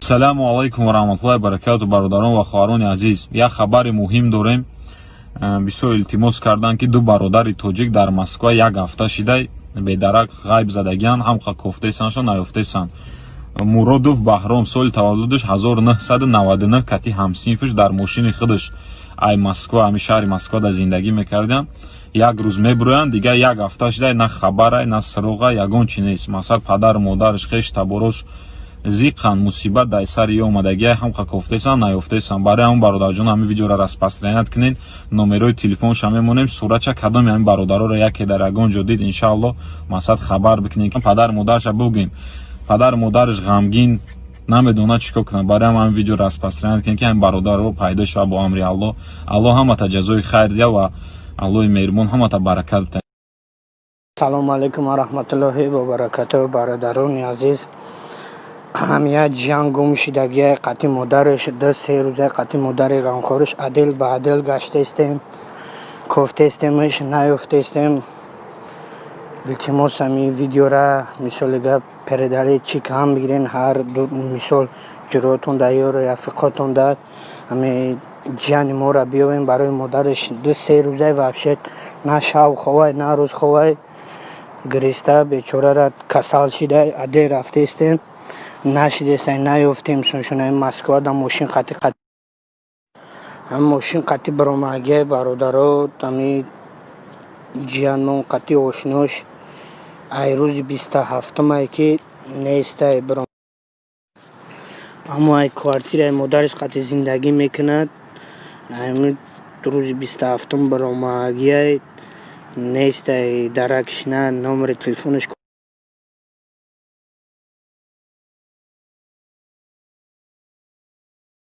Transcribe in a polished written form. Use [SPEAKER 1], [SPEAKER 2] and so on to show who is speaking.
[SPEAKER 1] Саламу алайкум ва раҳматуллоҳи баракату, бародарон ва хоҳарони азиз. Як хабари муҳим дорем. Бисёр илтимос карданд, ки ду бародари тоҷик дар Москва як ҳафта шидай бедарак ғайб задагианд, ҳамқа кофтесаншо наёфтесанд. Муродов Баҳром, соли таваллудаш 1999, кати ҳамсинфиш дар мошини худаш ай Москва, ҳами шаҳри Москва да зиндагӣ мекарданд. Як рӯз мебуроянд, дигар як ҳафта шидай на хабарай, на суроға, ягон чи нест. Масалан, падару модараш, хеш таборош зиқанд, мусибат дар сари ё омадагия, ҳамқа кофтесан, наёфтесан. Барои ҳамн, бародарҷон, ҳамин видеоро распространять кунед, номерои телефонша мемонем, суратча. Кадоми ҳамин бародароро яке дар ягон ҷо дид, иншаалло, масалан, хабар бикунед, падару модарша бугӯем. Падару модараш ғамгин, намедонад чӣ кор кунад. Барои ҳам ҳамин видео распространять кунед, ки ҳамин бародаро пайдо шавад бо амри Аллоҳ. Аллоҳ ҳамата ҷазои хайр диҳад ва Аллоҳи меҳрубон ҳамата баракат диҳад.
[SPEAKER 2] Салому алайкум ва раҳматуллоҳи ва баракатуҳ, бародарони азиз. Ҳамия ҷиан гум шидагия қати модараш 2-3 рӯза, қати модари ғамхориш отдел ба отдел гаштаистем, кофтаистемш, наёфтаистем. Илтимос, ҳами видеора, мисоли гап, передали чӣ кам бигирен, ҳар мисол ҷуротон да ё рафиқотон да, ҳами ҷияни моро биёвем. Барои модараш 2-3 рӯза вообще на шав ховай, на рӯз ховай, гириста бечорара касал шида. Отдел рафтаистем, нашидестай, наёфтем. Суншунаи Москва да мошин қати мошин қати баромадагия, бародаро, ами ҷиянмон қати ошнош ай рӯзи 27-мае ки нестай. Аммо ай квартираи модараш қати зиндагӣ мекунад. Рӯзи 27-ум баромадагиай, нестай даракш, на номери телефонаш.